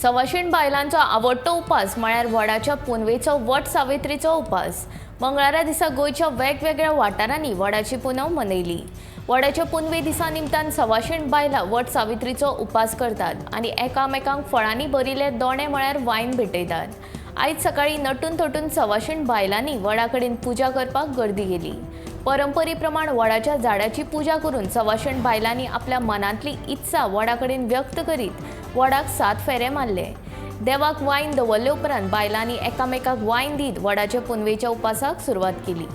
सवाशीण बायलांचो आवडटो उपास म्हळ्यार वडाच्या पुनवेचो वट सावित्रीचो उपास. मंगळारा दिसा गोंयच्या वेगवेगळ्या वाठारांनी वडाची पुनव मनयली. वडाच्या पुनवे दिसा निमतान सवाशीण बायलां वट सावित्रीचो उपास करतात आनी एकामेकांक फळांनी भरिल्ले दोणे म्हळ्यार वायन भेटयतात. आयज सकाळीं नटून थटून सवाशीण बायलांनी वडा कडेन पुजा करपाक गर्दी केली. परंपरे प्रमाण वडाच्या झाडाची पुजा करून सवाशीण बायलांनी आपल्या मनांतली इत्सा वडा कडेन व्यक्त करीत वडाक 7 फेरे मारले. देवाक वायन दवरले उपरांत बायलांनी एकामेकाक वायन दीत वडाच्या पुनवेच्या उपासाक सुरवात केली.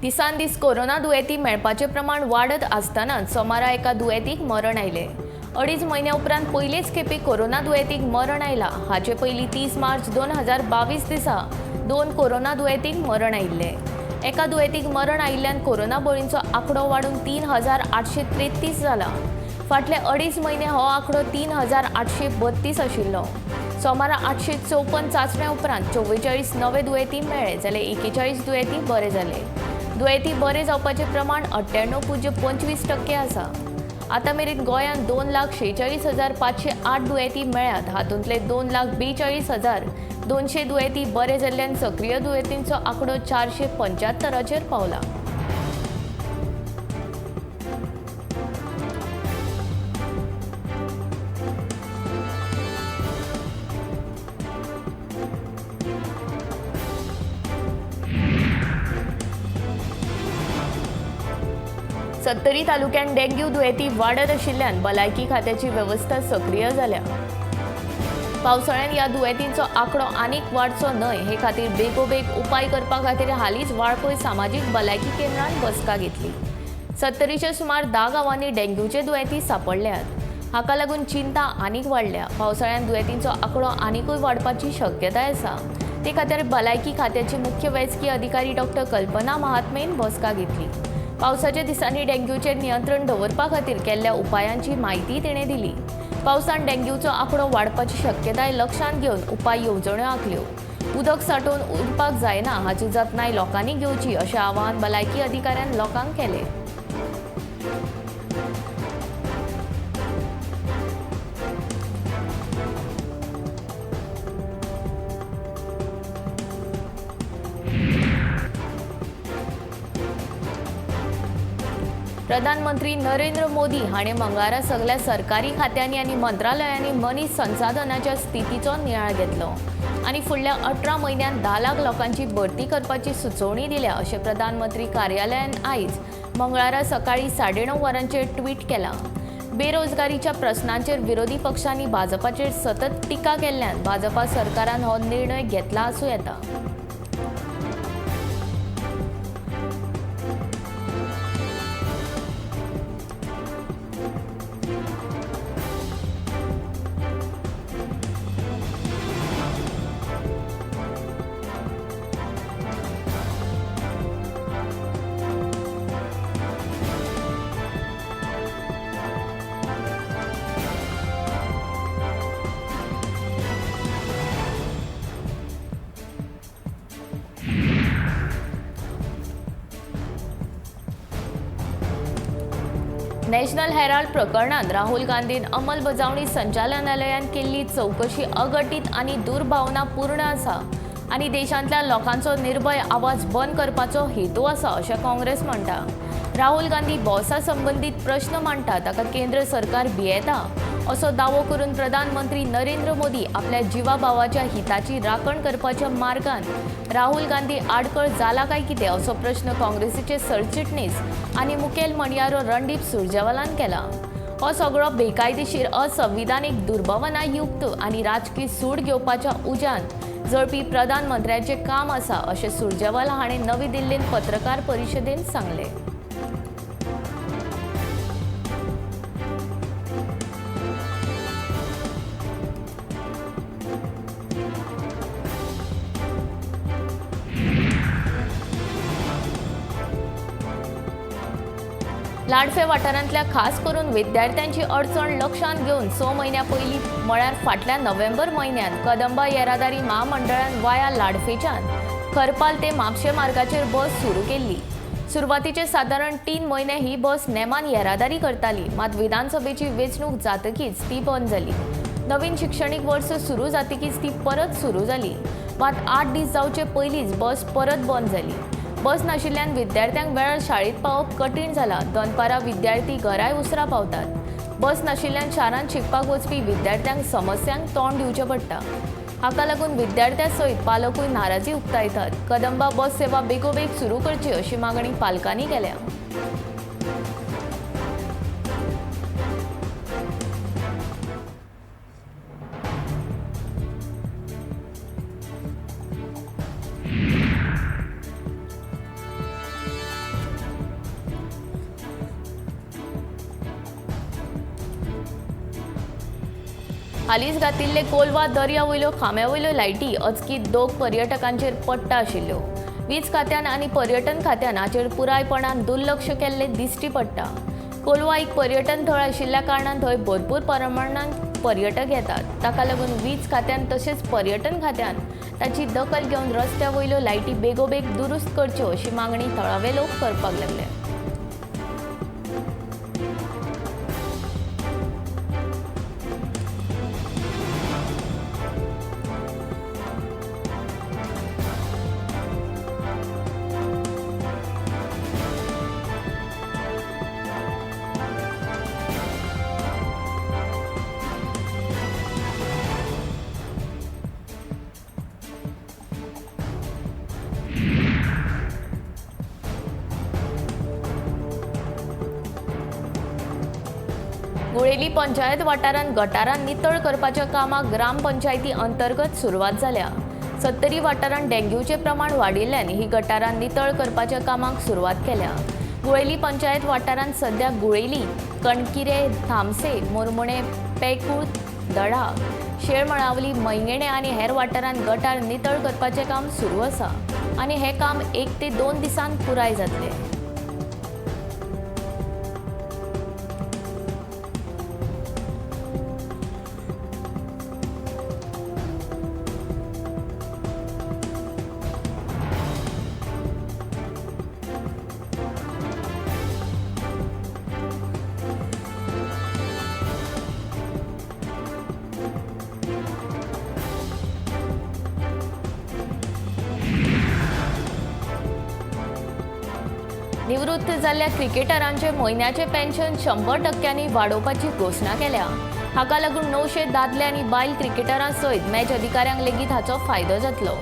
दिसान दीस कोरोना दुयेंती मेळपाचें प्रमाण वाडत आसतना सोमारा एका दुयेंतीक मरण आयलें. 2.5 म्हयन्या उपरांत पयलेच खेपे कोरोना दुयेंतीक मरण आयलां. हाचे पयलीं 30 मार्च 2022 दिसा 2 कोरोना दुयेंतीक मरण आयिल्लें. एका दुयेंतीक मरण आयिल्ल्यान कोरोना बळींचो आंकडो वाडून 3833 जाला. फाटले 2.5 म्हयने हो आंकडो 3832 आशिल्लो. सोमारा 854 चांचण्या उपरांत 44 नवे दुयेंती मेळ्ळे जाल्यार 41 दुयेंती बरे जाले. दुयेंती बरे जावपाचें प्रमाण 98.25% आसा. आतां मेरेन गोंयांत 2,46,508 दुयेंती मेळ्ळ्यात. हातूंतले 2,42,200 दुयेंती बरे जाल्ल्यान सक्रीय दुयेंतींचो आंकडो 475चेर पावला. सत्तरी तालुक्यात डेंग्यू दुयेंती वाडत आशिल्ल्यान भलायकी खात्याची वेवस्था सक्रीय जाल्या. पावसाळ्यात ह्या दुयेंतींचो आंकडो आनीक वाडचो न्हय हे खातीर बेगोबेग उपाय करपा खातीर हालींच वाळपय सामाजीक भलायकी केंद्रान बसका घेतली. सत्तरीच्या सुमार 10 गांवांनी डेंग्यूचे दुयेंती सांपडल्यात. हाका लागून चिंता आनीक वाडल्या. पावसाळ्यात दुयेंतींचो आंकडो आनिकूय वाडपाची शक्यताय आसा. ते खातीर भलायकी खात्याचे मुख्य वैजकी अधिकारी डॉक्टर कल्पना महात्मेन बसका घेतली. पावसाच्या दिसांनी डेंग्यूचेर नियंत्रण दवरपा खातीर केल्ल्या उपायांची म्हायती तिणें दिली. पावसान डेंग्यूचो आंकडो वाडपाची शक्यताय लक्षांत घेवन उपाय येवजण्यो आंखल्यो. उदक सांठोवन उरपाक जायना हाची जतनाय लोकांनी घेवची अशें आवाहन भलायकी अधिकाऱ्यान लोकांक केलें. प्रधानमंत्री नरेंद्र मोदी हाणें मंगळारा सगल्या सरकारी खात्यांनी आनी मंत्रालयांनी मनीस संसाधनाच्या स्थितीचो नियाळ घेतलो आनी फुडल्या 18 म्हयन्यांत 10 लाख लोकांची भरती करपाची सुचोवणी दिल्या अशें प्रधानमंत्री कार्यालयान आयज मंगळारा सकाळीं 9:30 वरांचेर ट्वीट केलां. बेरोजगारीच्या प्रस्नांचेर विरोधी पक्षांनी भाजपाचेर सतत टिका केल्ल्यान भाजपा सरकारान हो निर्णय घेतला आसूं येता. नॅशनल हेराल्ड प्रकरणात राहुल गांधीन अंमलबजावणी संचालनालयान केल्ली चवकशी अघटीत आनी दुर्भावनापूर्ण आसा आनी देशांतल्या लोकांचो निर्भय आवाज बंद करपाचो हेतू आसा अशें काँग्रेस म्हणटा. राहुल गांधी बॉसा संबंदीत प्रश्न मांडटा ताका केंद्र सरकार भियेता असो दावो करून प्रधानमंत्री नरेंद्र मोदी आपल्या जिवाभावाच्या हिताची राखण करपाच्या मार्गान राहुल गांधी आडखळ जाला काय कितें असो प्रश्न काँग्रेसीचे सरचिटणीस आनी मुखेल म्हणयारो रणदीप सुरजेवालान केला. हो सगळो बेकायदेशीर असंविधानीक दुर्भावनायुक्त आनी राजकी सूड घेवपाच्या उज्यांत जळपी प्रधानमंत्र्याचें काम आसा अशें सुरजेवाला हाणें नवी दिल्लींत पत्रकार परिशदेंत सांगलें. लाडफे वाठारांतल्या खास करून विद्यार्थ्यांची अडचण लक्षांत घेवन 6 म्हयन्या पयलीं म्हळ्यार फाटल्या नोव्हेंबर म्हयन्यांत कदंबा येरादारी म्हामंडळान वाया लाडफेच्यान खरपाल ते म्हापशें मार्गाचेर बस सुरू केल्ली. सुरवातीचे सादारण 3 म्हयने ही बस नेमान येरादारी करताली, मात विधानसभेची वेंचणूक जातकीच ती बंद जाली. नवीन शिक्षणीक वर्स सुरू जातकीच ती परत सुरू जाली, मात 8 दीस जावचे पयलींच बस परत बंद जाली. बस नाशिल्ल्यान विद्यार्थ्यांक वेळार शाळेंत पावप कठीण जाला. दनपारां विद्यार्थी घराय उसरां पावतात. बस नाशिल्ल्यान शारांत शिकपाक वचपी विद्यार्थ्यांक समस्यांक तोंड दिवचें पडटा. हाका लागून विद्यार्थ्यां सयत पालकूय नाराजी उक्तायतात. कदंबा बस सेवा बेगोबेग सुरू करची अशी मागणी पालकांनी केल्या. हालींच घातिल्ले कोलवा दर्या वयल्यो खांब्या वयल्यो लायटी अचकीत 2 पर्यटकांचेर पडटा आशिल्ल्यो. वीज खात्यान आनी पर्यटन खात्यान हाचेर पुरायपणान दुर्लक्ष केल्लें दिश्टी पडटा. कोलवा एक पर्यटन थळ आशिल्ल्या कारणान थंय भरपूर प्रमाणांत पर्यटक येतात. ताका लागून वीज खात्यान तशेंच पर्यटन खात्यान ताची दखल घेवन रस्त्या वयल्यो लायटी बेगोबेग दुरुस्त करच्यो अशी मागणी थळावे लोक करपाक लागले. गुळेली पंचायत वाठारांत गटारां नितळ करपाच्या कामाक ग्रामपंचायती अंतर्गत सुरवात जाल्या. सत्तरी वाठारांत डेंग्यूचें प्रमाण वाडिल्ल्यान ही गटारां नितळ करपाच्या कामाक सुरवात केल्या. गुळेली पंचायत वाठारांत सध्या गुळेली, कणकिरे, थामसे, मुरमुणे, पेकूळ, दडा, शेळमळावली, मैंगेणे आनी हेर वाठारांत गटार नितळ करपाचें काम सुरू आसा आनी हें काम 1 ते 2 दिसांत पुराय जातलें. निवृत्त जाल्ल्या क्रिकेटरांचे म्हयन्याचे पेन्शन 100% वाडोवपाची घोशणा केल्या. हाका लागून 900 दादले आनी बायल क्रिकेटरां सयत मॅच अधिकाऱ्यांक लेगीत हाचो फायदो जातलो.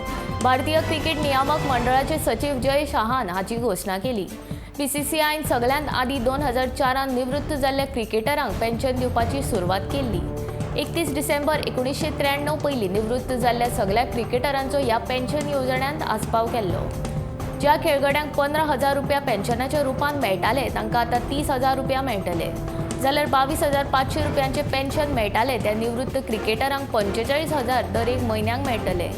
भारतीय क्रिकेट नियामक मंडळाचे सचीव जय शहान हाची घोशणा केली. बीसीसीआयन सगळ्यांत आदीं 2004 निवृत्त जाल्ल्या क्रिकेटरांक पेन्शन दिवपाची सुरवात केल्ली. 31 डिसेंबर 1993 पयलीं निवृत्त जाल्ल्या सगळ्या क्रिकेटरांचो ह्या पेन्शन येवजण्यांत आस्पाव केल्लो. ज्या खेळगड्यांक 15,000 रुपया पेन्शनाच्या रुपान मेळटाले तांकां आतां 30,000 रुपया मेळटले, जाल्यार 22,500 रुपयांचे पेन्शन मेळटाले त्या निवृत्त क्रिकेटरांक 45,000 दर एक म्हयन्याक मेळटले.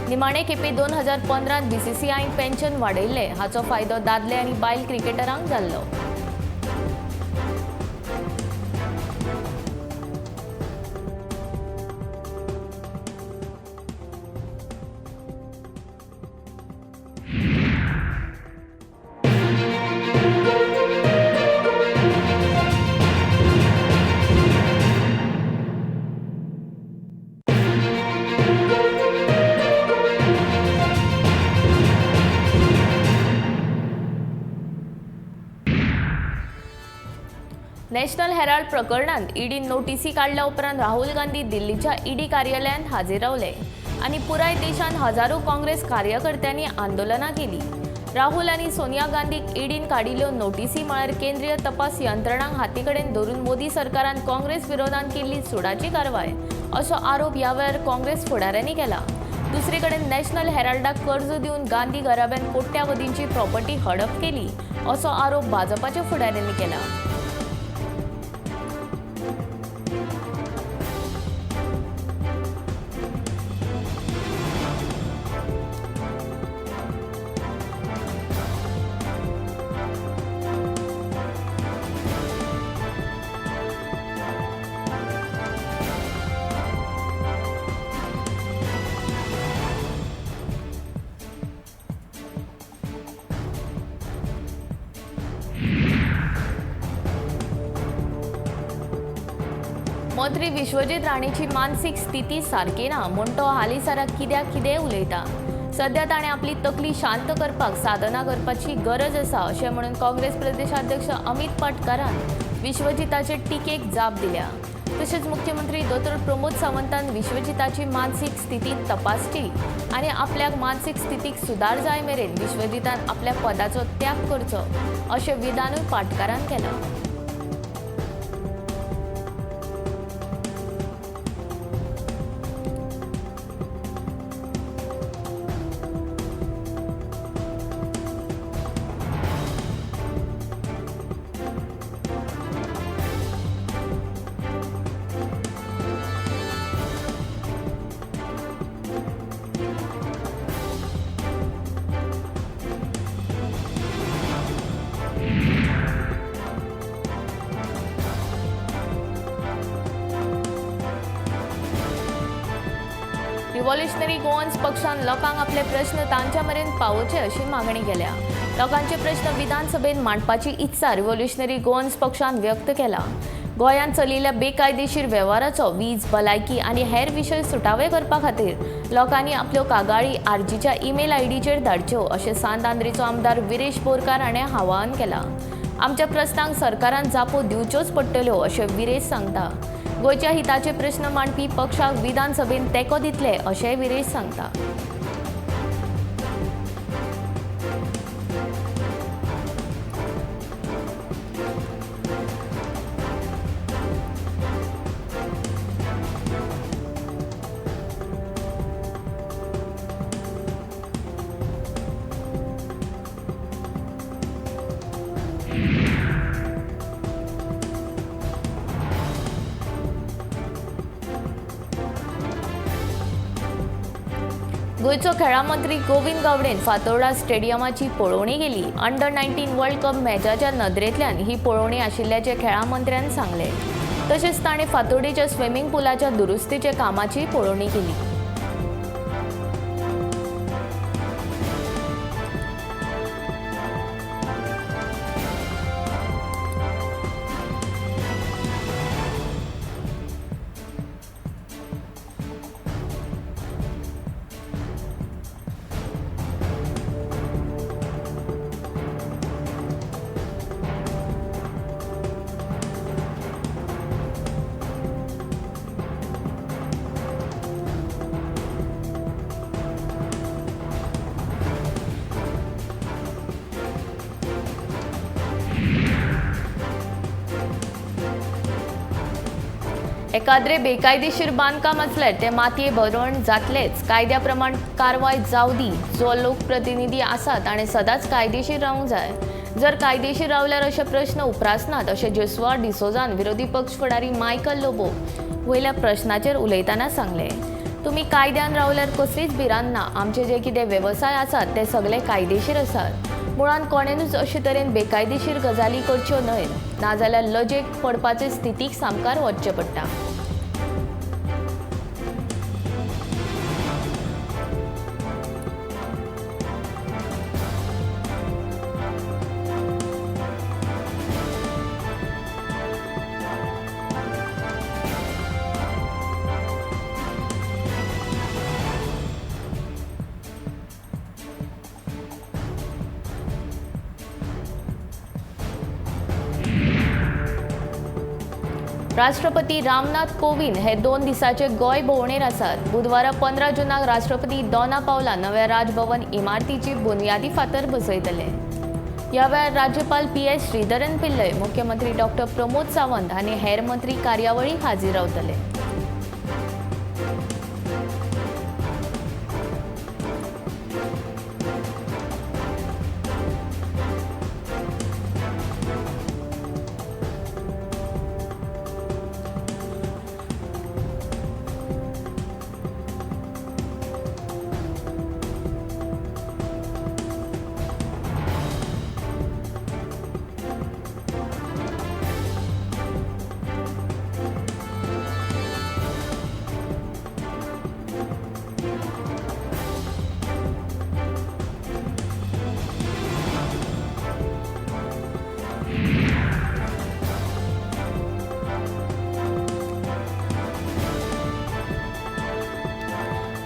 निमाणे खेपे 2015 बीसीसीआयन पेन्शन वाडयल्लें. हाचो फायदो दादले आनी बायल क्रिकेटरांक जाल्लो. नॅशनल हेराल्ड प्रकरणांत ईडीन नोटीसी काडल्या उपरांत राहुल गांधी दिल्लीच्या ईडी कार्यालयांत हाजीर रावले आनी पुराय देशांत हजारो काँग्रेस कार्यकर्त्यांनी आंदोलनां केली. राहुल आनी सोनिया गांधीक ईडीन काडिल्ल्यो नोटीसी म्हळ्यार केंद्रीय तपास यंत्रणांक हाती कडेन धरून मोदी सरकारान काँग्रेस विरोधांत केल्ली सुडाची कारवाय असो आरोप ह्या वेळार काँग्रेस फुडाऱ्यांनी केला. दुसरे कडेन नॅशनल हेराल्डाक कर्ज दिवन गांधी घराब्यान कोट्यावधींची प्रॉपर्टी हडप केली असो आरोप भाजपाच्या फुडाऱ्यांनी केला. मंत्री विश्वजीत राणेची मानसीक स्थिती सारकी ना म्हूण तो हालींसराक कित्याक कितें उलयता। सध्या ताणें आपली तकली शांत करपाक साधना करपाची गरज आसा अशें म्हणून काँग्रेस प्रदेशाध्यक्ष अमित पाटकारान विश्वजिताचे टिकेक जाप दिल्या। तशेंच मुख्यमंत्री दोतोर प्रमोद सावंतान विश्वजिताची मानसीक स्थिती तपासची आनी आपल्याक मानसीक स्थितीक सुदार जाय मेरेन विश्वजितान आपल्या पदाचो त्याग करचो अशें विधानूय पाटकारान केलां। रिव्होल्युशनरी गोवन्स पक्षान लोकांक आपले प्रश्न तांच्या मेरेन पावोवचे अशी मागणी केल्या। लोकांचे प्रश्न विधानसभेत मांडपाची इत्सा रिव्होल्युशनरी गोवन्स पक्षान व्यक्त केला। गोंयांत चलिल्ल्या बेकायदेशीर वेव्हाराचो वीज, भलायकी आनी हेर विशय सुटावे करपा खातीर लोकांनी आपल्यो कागाळी आरजीच्या ईमेल आयडीचेर धाडच्यो अशें सांत आंद्रेचो आमदार विरेश बोरकार हाणें आवाहन केलां। आमच्या प्रस्नांक सरकारान जापो दिवच्योच पडटल्यो अशें विरेश सांगता। गोंयच्या हिताचे प्रश्न मांडपी पक्षाक विधानसभेन तेंको दितले अशेंय विरेश सांगता। गोंयचो खेळां मंत्री गोविंद गावडेन फातोर्डा स्टेडियमाची पळोवणी केली। अंडर 19 वर्ल्ड कप मॅचाच्या नदरेंतल्यान ही पळोवणी आशिल्ल्याचें खेळां मंत्र्यान सांगलें। तशेंच ताणें फातोर्डेच्या स्विमींग पुलाच्या दुरुस्तीच्या कामाची पळोवणी केली। एकाद्रे बेकायदेशीर बांदकाम आसल्यार ते मातये भरवण जातलेच, कायद्या प्रमाण कारवाय जावं दी। जो लोकप्रतिनिधी आसा ताणें सदांच कायदेशीर रावंक जाय। जर कायदेशीर रावल्यार अशे प्रश्न उप्रासनात अशें जेसुआ डिसोजान विरोधी पक्ष फुडारी मायकल लोबो वयल्या प्रश्नाचेर उलयतना सांगलें। तुमी कायद्यान रावल्यार कसलीच भिरांत ना। आमचे जे कितें वेवसाय आसात ते सगळे कायदेशीर आसात। मुळांत कोणेनूच अशे तरेन बेकायदेशीर गजाली करच्यो न्हय, नाजाल्यार लजेक पडपाचे स्थितीक सामकार वचचें पडटा। राष्ट्रपती रामनाथ कोविंद हे 2 दिसाचे गोंय भोंवडेर आसात। बुधवारा 15 जूनाक राष्ट्रपती दोना पावला नव्या राजभवन इमारतीची बुनियादी फातर बसयतले। ह्या वेळार राज्यपाल PS Sreedharan Pillai, मुख्यमंत्री डॉक्टर प्रमोद सावंत आनी हेर मंत्री कार्यावळीक हाजीर रावतले।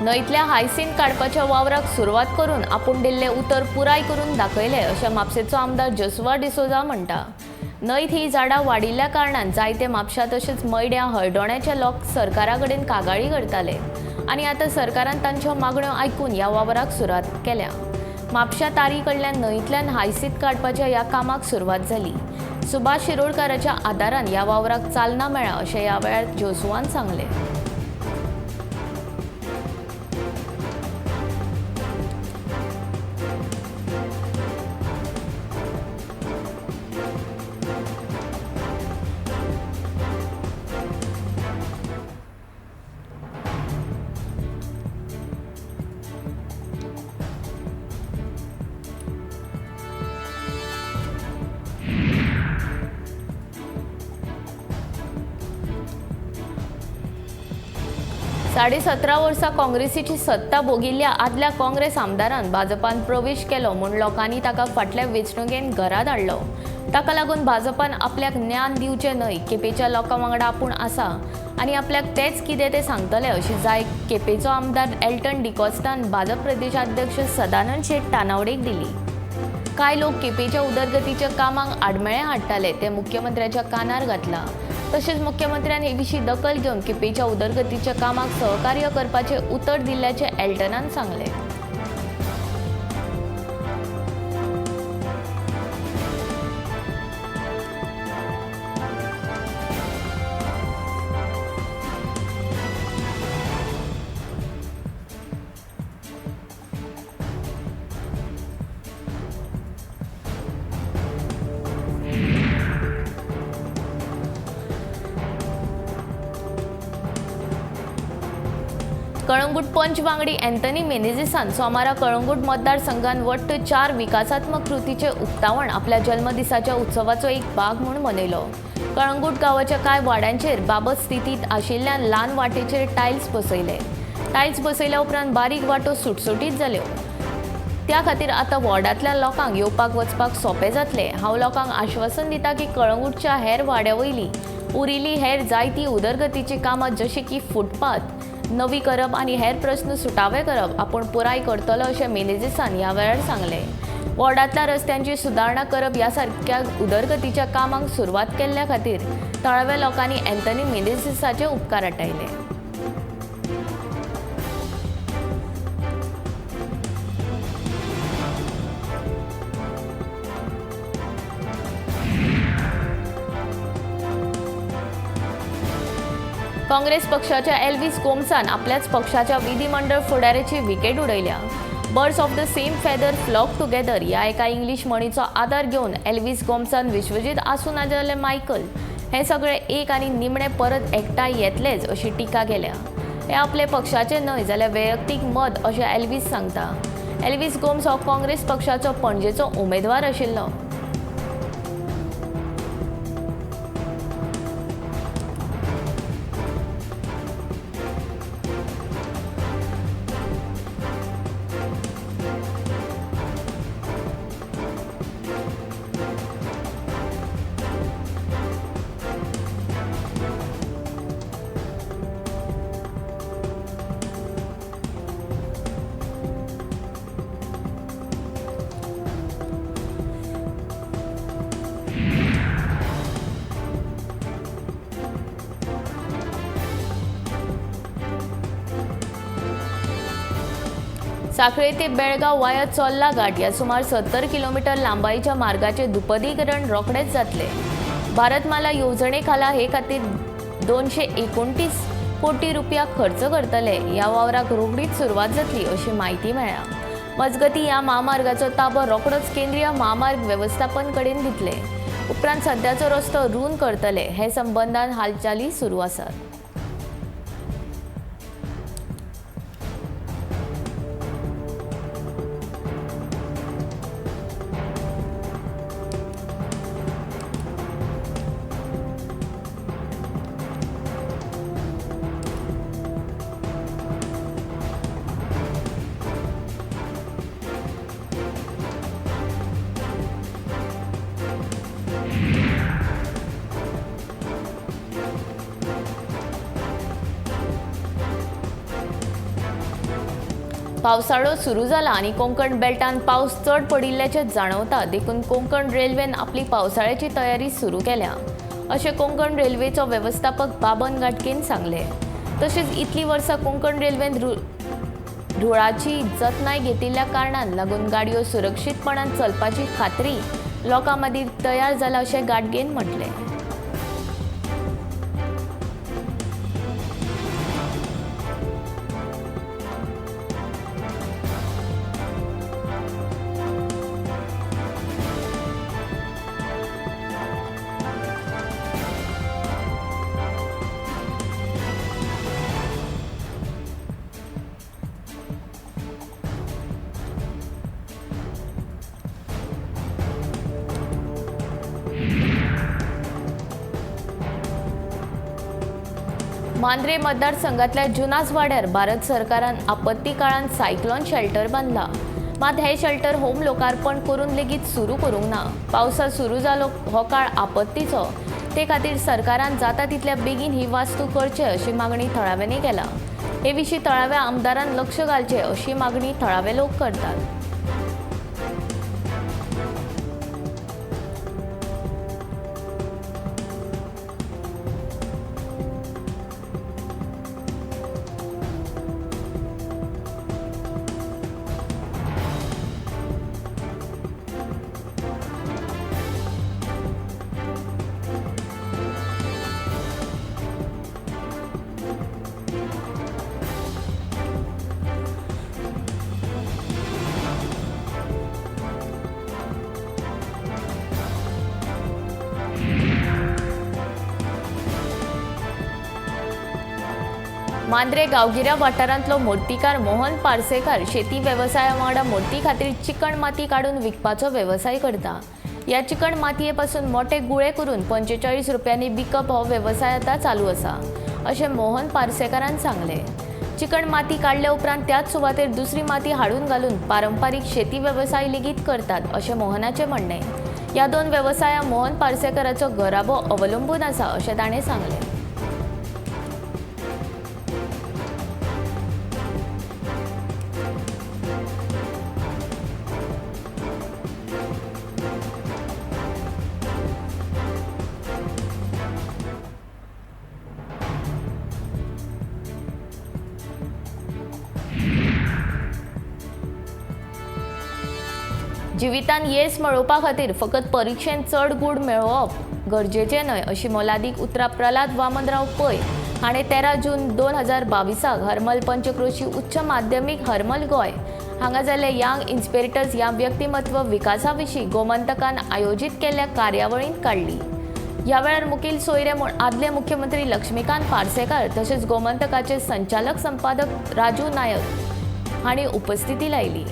न्हंयतल्या हायसीन काडपाच्या वावराक सुरवात करून आपूण दिल्लें उतर पुराय करून दाखयलें अशें म्हापशेचो आमदार जोशुआ डिसोजा म्हणटा। न्हंयत ही झाडां वाडिल्ल्या कारणान जायते म्हापशा तशेंच मयड्या हळदोण्याचे लोक सरकारा कडेन कागाळी करताले आनी आतां सरकारान तांच्यो मागण्यो आयकून ह्या वावराक सुरवात केल्या। म्हापशा तारी कडल्यान न्हंयतल्यान हायसीत काडपाच्या ह्या कामाक सुरवात जाली। सुभाष शिरोडकाराच्या आदारान ह्या वावराक चालना मेळ्ळा अशें ह्या वेळार जोशुआन सांगलें। 17.5 वर्सां काँग्रेसीची सत्ता भोगिल्ल्या आदल्या काँग्रेस आमदारान भाजपान प्रवेश केलो म्हूण लोकांनी ताका फाटल्या वेंचणुकेन घरा धाडलो। ताका लागून भाजपान आपल्याक ज्ञान दिवचें न्हय, केपेच्या लोकां वांगडा आपूण आसा आनी आपल्याक तेंच कितें तें सांगतले अशी जाय केपेचो आमदार एल्टन डिकॉस्टान भाजप प्रदेशाध्यक्ष सदानंद शेट तानावडेक दिली। कांय लोक केपेच्या उदरगतीच्या कामांक आडमेळें हाडटाले ते मुख्यमंत्र्याच्या कानार घातला। तशेंच मुख्यमंत्र्यान हे विशीं दखल घेवन केपेच्या उदरगतीच्या कामाक सहकार्य करपाचें उतर दिल्ल्याचें एल्टनान सांगलें। कळंगूट पंच वांगडी अँथनी मेनेझिसान सोमारा कळंगूट मतदारसंघान वट्ट 4 विकासात्मक कृतीचे उक्तावण आपल्या जल्मदिसाच्या उत्सवाचो एक भाग म्हूण मनयलो। कळंगूट गांवाच्या कांय वाड्यांचेर बाबत स्थितींत आशिल्ल्यान ल्हान वाटेचेर टायल्स बसयले। टायल्स बसयल्या उपरांत बारीक वाटो सुटसुटीत जाल्यो। त्या खातीर आतां वॉर्डांतल्या लोकांक येवपाक वचपाक सोंपें जातलें। हांव लोकांक आश्वासन दिता की कळंगूटच्या हेर वाड्या वयली उरिल्ली हेर जायती उदरगतीचीं कामां जशी की फुटपाथ नवी करप आनी हेर प्रस्न सुटावे करप आपूण पुराय करतलो अशें मेनेझिसान ह्या वेळार सांगलें। वॉर्डांतल्या रस्त्यांची सुदारणा करप ह्या सारक्या उदरगतीच्या कामांक सुरवात केल्ल्या खातीर थळाव्या लोकांनी अँथनी मेनेझिसाचे उपकार आटायले। काँग्रेस पक्षाच्या एल्विस गोम्सान आपल्याच पक्षाच्या विधिमंडळ फुडाऱ्याची विकेट उडयल्या। Birds of the same feather flock together ह्या एका इंग्लीश म्हणीचो आदार घेवन एल्विस गोम्सान विश्वजीत आसूं ना जाल्यार मायकल हे सगळे एक आनी निमणे परत एकठांय येतलेच अशी टिका केल्या। हे आपले पक्षाचे न्हय जाल्यार वैयक्तीक मत अशें एल्विस सांगता। एल्विस गोम्स हो काँग्रेस पक्षाचो पणजेचो उमेदवार आशिल्लो। साखळे ते बेळगांव वाया चोल्ला घाट ह्या सुमार 70 किलोमीटर लांबायेच्या मार्गाचे दुपदीकरण रोखडेच जातले। भारतमाला येवजणे खाला हे खातीर 229 कोटी रुपया खर्च करतले। ह्या वावराक रोखडीच सुरवात जातली अशी म्हायती मेळ्ळ्या। मजगती ह्या म्हामार्गाचो ताबो रोखडोच केंद्रीय म्हामार्ग वेवस्थापन कडेन दितले। उपरांत सद्याचो रस्तो रूंद करतले। हे संबंदान हालचाली सुरू आसात। पावसाळो सुरू जाला आनी कोंकण बेल्टान पावस चड पडिल्ल्याचें जाणवता, देखून कोंकण रेल्वेन आपली पावसाळ्याची तयारी सुरू केल्या अशें कोंकण रेल्वेचो वेवस्थापक बाबन घाटगेन सांगलें। तशेंच इतलीं वर्सां कोंकण रेल्वेन रुळाची जतनाय घेतिल्ल्या कारणान लागून गाडयो सुरक्षीतपणान चलपाची खात्री लोकां मदीं तयार जाला अशें घाटगेन म्हटलें। मांद्रे मतदारसंघातल्या जुनासवाड्यार भारत सरकारान आपत्ती काळान सायक्लॉन शेल्टर बांदला, मात हे शेल्टर होम लोकार्पण करून लेगीत सुरू करूंक ना। पावसा सुरू जालो हो काळ आपत्तीचो, ते खातीर सरकारान जाता तितल्या बेगीन ही वास्तू करचे अशी मागणी थळाव्यांनी केला। हे विशीं थळाव्या आमदारान लक्ष घालचें अशी मागणी थळावे लोक करतात। मांद्रे गांवगिऱ्या वाठारांतलो मूर्तिकार मोहन पार्सेकर शेती वेवसाया वांगडा मूर्ती खातीर चिकण माती काडून विकपाचो वेवसाय करता। ह्या चिकण मातये पासून मोठे गुळे करून 45 रुपयांनी विकप हो वेवसाय आतां चालू आसा अशें मोहन पार्सेकरान सांगलें। चिकण माती काडल्या उपरांत त्याच सुवातेर दुसरी माती हाडून घालून पारंपारीक शेती वेवसाय लेगीत करतात अशें मोहनाचें म्हणणें। ह्या दोन वेवसाया मोहन पार्सेकराचो घराबो अवलंबून आसा अशें ताणें सांगलें। जिवितांत येस मेळोवपा खातीर फकत परिक्षेंत चड गूण मेळोवप गरजेचें न्हय अशी मोलादीक उतरां प्रल्हाद वामनराव पै हाणें 13 जून 2022 हरमल पंचक्रोशी उच्च माध्यमीक हरमल गोंय हांगा जाल्ल्या यंग इन्स्पिरेटर्स ह्या व्यक्तिमत्व विकासा विशीं गोमंतकान आयोजीत केल्ल्या कार्यावळींत काडली। ह्या वेळार मुखेल सोयरे म्हूण आदले मुख्यमंत्री लक्ष्मीकांत पार्सेकर तशेंच गोमंतकाचे संचालक संपादक राजू नायक हांणी उपस्थिती लायली।